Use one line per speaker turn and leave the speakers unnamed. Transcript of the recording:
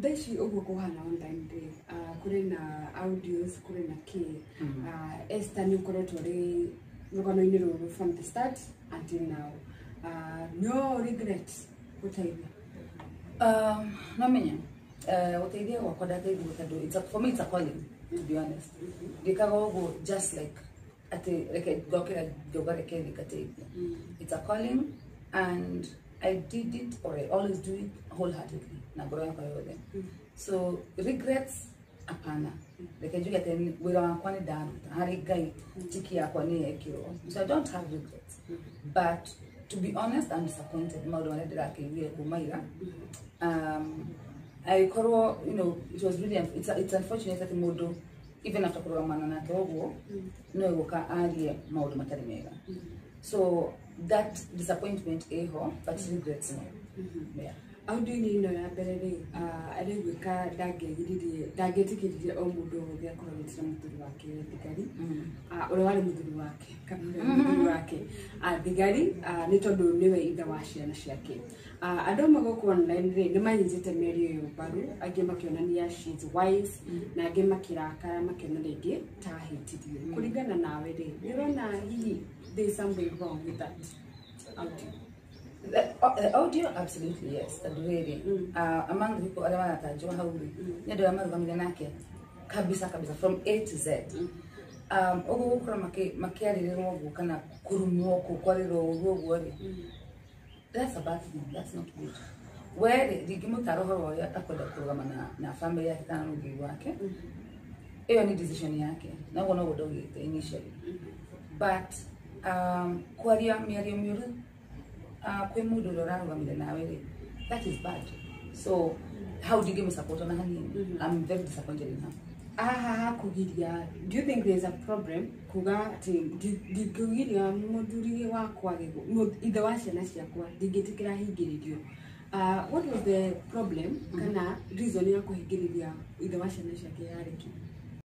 Thaa ici ũguo kũhana online rĩ, kũrĩ na audios, kũrĩ na kĩ. Esther, nĩ ũkoretwo ũrĩ rũgano-inĩ rũrũ from the start until now. No regret gũteithia?
No menya gũteithia gwakwa ndateithirie tondũ for me it's a calling, to be honest. Ndĩkaga ũguo just like atĩ reke ngokĩra ngauga reke thiĩ ngateithia. It's a calling and I did it, or I always do it wholeheartedly, na ngoro yakwa yothe. So regrets, hapana. Reke njuge atĩ wĩra wakwa nĩ ndaruta harĩ Ngai, tiki yakwa nĩ yekĩrwo, so I don't have regrets. But to be honest, I'm disappointed maũndũ marĩa ndĩrakĩiguire kuma ira. Agĩkorwo it was really it's unfortunate atĩ mũndũ, even after kũrũgamana nake ũguo, no egũka arie maũndũ matarĩ mega. So that disappointment ĩho, but regrets, no. Yeah.
Audio-inĩ ĩno ya mbere rĩ, arĩgwĩka ndangĩagiririe, ndangĩetĩkĩririe o mũndũ wothe akorwo agĩtĩra mũthuri wake thigari, ũrĩa warĩ mũthuri wake kana ũrĩa mũthuri wake, thigari, nĩ tondũ nĩwe ithe wa ciana ciake. Andũ amwe gũkũ online rĩ, nĩ manyitĩte mĩario ĩyo mbaru, angĩ makĩonania she's wise, na angĩ makĩrakara makĩona rĩngĩ ta ahĩtirie. Kũringana nawe rĩ, nĩ ũrona hihi there is something wrong with that audio?
The audio, absolutely yes. Tondũ rĩrĩ, among the people arĩa maratanjwo hau rĩ, nĩ andũ arĩa marũgamire nake kabisa kabisa from A to Z. Ũguo gũkorwo makĩarĩrĩrwo ũguo kana kũrumwo kũ kwarĩrwo ũguo ũguo rĩ, that's a bad thing. That's not good. We rĩ, ndingĩmũtara ũhoro wa ũrĩa akwenda kũrũgama na family yake kana mũthuri wake. Ĩyo nĩ decision yake, na ũguo noguo ndaugĩte initially. But kwaria mĩario mĩũru kwĩ mũndũ ũrĩa ũrarũgamire nawe rĩ, that is bad. So how ndingĩmũsupport ona hanini. I'm very disappointed in her.
Haha hakugiria, do you think there's a problem kuga atĩ ndingĩgiria mũthuri wakwa ithe wa ciana ciakwa, ndingĩtĩkĩra hingĩrĩrio? What was the problem kana reason ya kũhingĩrĩria ithe wa ciana ciake yarĩ kĩ?